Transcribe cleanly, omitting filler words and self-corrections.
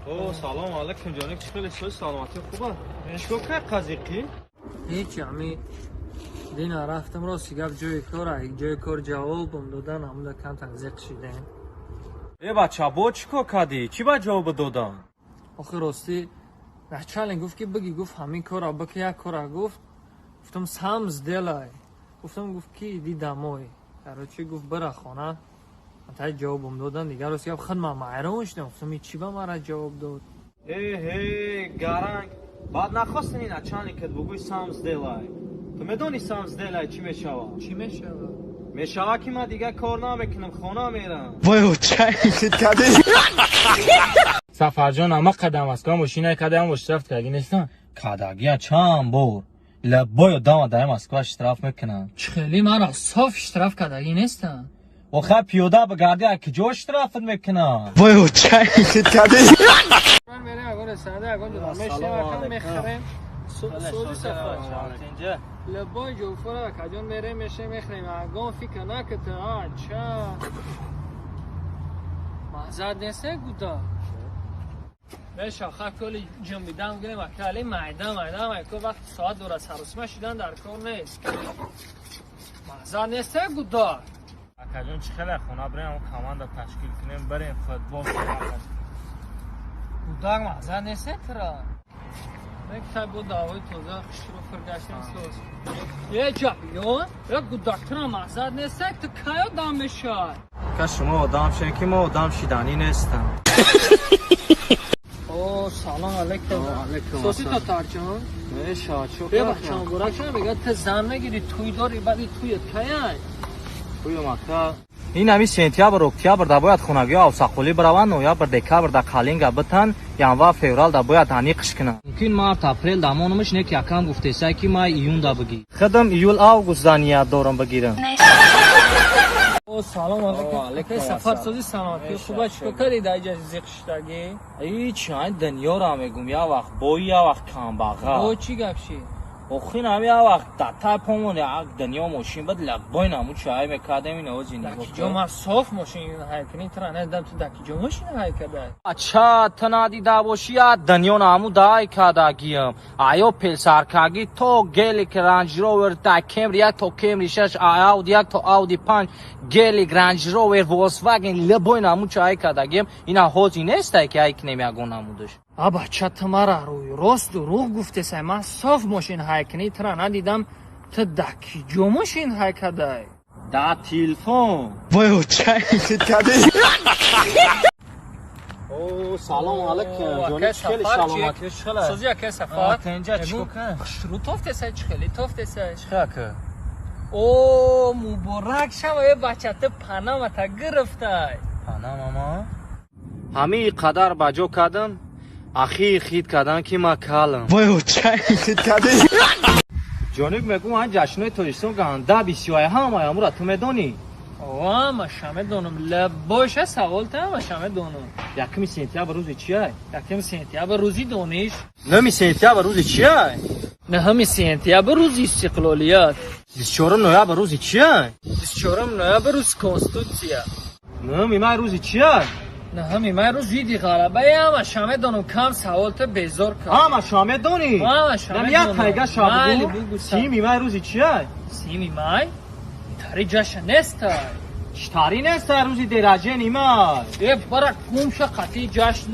О, салом алейкум, ҷонек, чӣ хеле сои саломатӣ хуба? Чикор кард қазиқӣ? Ҳеч, ами дина рафтам, рости гап, ҷои кор, ҷои кор ҷавобам додан, ҳамуда камтар зиқ шидем. Э, бача, бо чӣ кор кардӣ? Чӣ ба ҷавоб додан? Охи, ростӣ, начальник гуфт, ки биги, гуфт, ҳамин кора бики, як кора гуфт. Гуфтам: «Сам сделай», гуфтам. Гуфт, ки иди домой, короче, гуфт, бира хона. Тай ҷавобам додан. Дигар, рости гап, худ ман ҳайрон шудам, гуфтам: чӣ ба мара ҷавоб дод? Э, гаранг, баъд нахостани начальникат бугӯй: «Сам сделай». Ту медонӣ, «сам сделай» чӣ мешавад? Чӣ мешавад? Мешавад, ки ман дигар кор намекунам, хона мерам. Сафарҷон, ама қадам Москва мошина кадам бо штраф кардагӣ нестан? Кадагия чанд бор лабой одама дар Москва штраф мекунанд. Чӣ хеле мара соф штраф кардагӣ нестан? Охир пиёда бигарди, а киҷо штрафат мекунанд? Мерем ягон ресторанда, ягон ҷо мешинем, акам мехӯрем. Сози, Сафар, лабои ҷофора, акаҷон, мерем, мешинем, мехӯрем, ягон фикр наката. Ача, маззат нест, гуда меша хаколи ҷунбидам гирем, акали майда майда майко вақти соат дора саросима шидан дар кор нест. Маззат нест, гуда. Акаҷон, чӣ хеле хона бирем, команда ташкил кунем, барем футбол. Гудак, маззат нест тра. Мектай бо давои тоза хушрӯ фиргаштем соз. Е, ҷаҳён, е, гудак, тра маззат нест, ту кай одам мешай? Ка шумо одам шен, ки мо одам шиданӣ нестам. О, салом алейкум. Алейкум. Соси, татарҷон. Меша, чо? Е, бачам, бурак шуна мегӯяд, ту зан мегирӣ, туй дорӣ, баъди туят каяй? Туюмака ин ҳами сентябр, октябр да бояд хонагиҳо авсақулӣ бираванд, ноябр, декабр да қалинга битан, январ, феврал да бояд ҳаниқш кунанд. Мумкин март, апрел да монумаш не, ки акам гуфтесай, ки май, июн да бигир. Худам июл, август да ният дорам бигирам. О, салом алейкум. Алейкум. Сафар, ассалом. Сози, саломатӣ хуба? Чикор кардӣ дар иҷа зиқ шиштагӣ? Ҳеч, ай дунёра мегум, як вақт бои, як вақт камбағал. Бо чӣ гап ши? Охин ҳами як вақт датай помон як дунё мошин бад, лаббой наму чай мекардем, ин ози. Даки ҷо ман соф мошин ҳай кунӣ, тра надидам, ту даки ҷо мошин ҳай кардай? Ача, ту надида бошӣ, як дунё наму дай кардагиям. Аё пелсаркагӣ то гелик, Ранҷ Ровер, да Кемри як то Кемри шаш, Ауди як то Ауди панҷ, гелик, Ранҷ Ровер, Волксваген, лабой наму чай кардагиям. Ина ҳози нестай, ки ай кунем ягон намудаш. А, бача, ту мара рӯи рост дурӯғ гуфтесай. Ман соф мошин ҳай кунӣ, тра надидам, ту даки ҷо мошин ҳай кардай? Да телефон. О, салом алейкум, ҷони, хеле саломатӣ хеле. Сози, ака Сафар. Тенҷа, чико кар? Хушрӯ тофтесай, чӣ хеле тофтесай? Чӣ? О, муборак шава, е, бача, ту панамата гирифтай. Панамама ҳамин қадар ба ҷо кардам, ахир хит кардан, ки ма калам. Ҷониб, мегӯм, ҳан ҷашнои Тоҷикистон ганда бисёрай, ҳамаи амура ту медонӣ? О, ҳамаша медонам, лабоша савол та, ҳамаша медонам. 1 сентябр рӯзи чиай? 1 сентябр рӯзи дониш. 9 сентябр рӯзи чиай? 9 сентябр рӯзи истиқлолият. 24 ноябр рӯзи чиай? 24 ноябр рӯзи конститутсия. 9 май рӯзи чиай? 9 май рӯзи иди ғалабаи. Ҳамаша медонам, кам савол та безор кард. Ҳамаша медонӣ? Ҳамаша Нам як медонам. тайга. Майли, Шабгу. бугу. 30 май рӯзи чиай? 30 май тари ҷашн нестай. Читари нестай? Рӯзи дераҷени май. Е, бара гумша, қатъи ҷашн.